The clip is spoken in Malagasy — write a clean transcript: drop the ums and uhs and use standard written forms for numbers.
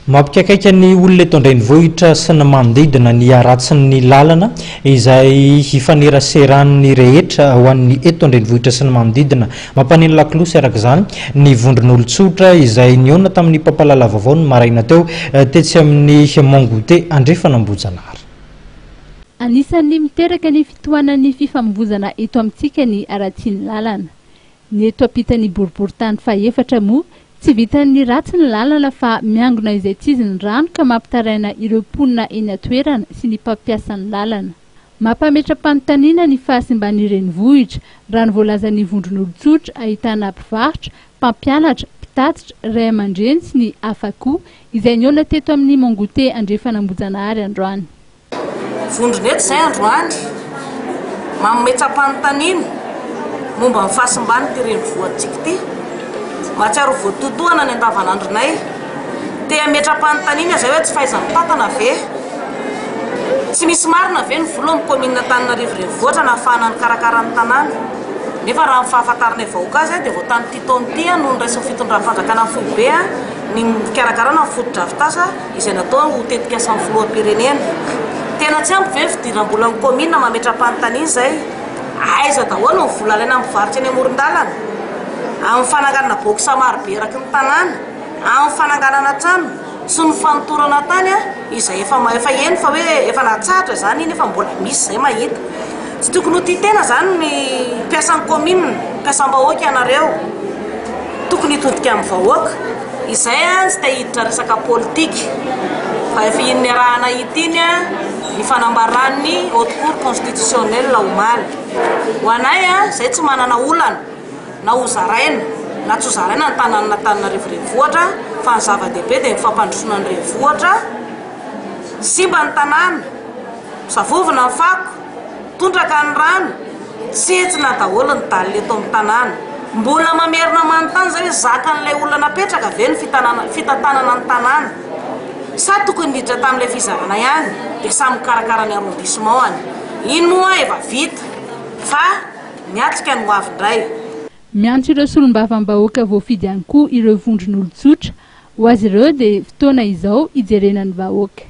Mampikaikaika ny olona eto an-drenivohitra sy ny manodidina ny haratsin'ny lalana izay hifaneraseran'ny rehetra ho an'ny eto an-drenivohitra sy ny manodidina. Mampaneno lakolosy araka izany ny vondron'olon-tsotra izay nihaona tamin'ny mpampahalala vaovao ny maraina teo tetsy amin'ny Mont Goûter Andrefan'Ambohijanahary. Anisan'ny miteraka ny fitohanan'ny fifamoivoizana eto amintsika ny haratsian'ny lalana. Ny eto ampitan'ny boriborintany fahefatra moa, tsy vitan'ny ratsy ny lalana fa miangona izay tsy izy ny rano ka mampitaraina ireo mponina eny an-toerana sy ny mpampiasa ny lalana. Mampametra-panontaniana ny fahasimban'ny renivohitra, raha ny voalazan'ny vondron'olon-tsotra ahitana mpivarotra, mpampianatra, mpitatitra, ray aman-dreny sy ny hafa koa, izay nihaona teto amin'ny Mont Goûter Andrefan'Ambohijanahary androany. Vondrona eto izay androany mametra-panontaniana momba ny fahasimban'ity renivohitsika ity. Mahatsiaro ho voatotohana ny andavanandronay. Te hametra-panontaniana izay hoe tsy fahaiza-mitantana ve? Tsy misy marina ve ny vola ao amin'ny kaominina Antananarivo Renivohitra nahafahana nikarakara ny tanàna? Nefa raha ny fahafantaranay vahoaka azy dia vao tamin'ity taona ity no noraisin'ny fitondram-panjakana foibe ny fikarakarana ny fotodrafitrasa izay natao ho tetikasan'ny filoham-pirenena. Tena tsy ampy ve ny fidiram-bolan'ny kaominina mametra-panontaniana izay? Aiza daholo ny vola alaina amin'ny mpivarotra eny amoron-dalana? Amin'ny fananganana box marobe eraky ny tanàna? Amin'ny fananganana trano sy ny fanotorana tany izay efa efa heno fa hoe efa natsahatra izany iny nefa mbola misy izay mahita. Tsy tokony ho tia tena izany ny mpiasan'ny kaominina, mpiasam-bahoaka ianareo. Tokony hitodika amin'ny vahoaka. Izay an tsy te hiditra resaka politika fa efa iny niarahana hita iny ny fanambaran'ny haute cour constitutionnelle omaly. Ho anay an, izay tsy manana olana na ho zaraina na tsy ho zaraina ny tanànan'Antananarivo renivohitra fa ny zava-dehibe dia ny fampandrosoana ny renivohitra, simba ny tanàna, misavovona ny fako, Tondraka ny rano, tsentsina daholo ny dalle eto amin'ny tanàna. Mbola mamerina manontany izay hoe zakan'ilay olona napetraka ve ny fitantanana ny tanàna? Sa tokony niditra tamin'ilay fizarana ihany dia samy mikarakara ny arrondissement-ny? Iny moa efa vita fa miatrika ny ho avy indray. Miantso ireo solombavambahoaka voafidy ihany koa ireo vondron'olon-tsotra. Ho azy ireo dia fotoana izao hijerena ny vahoaka.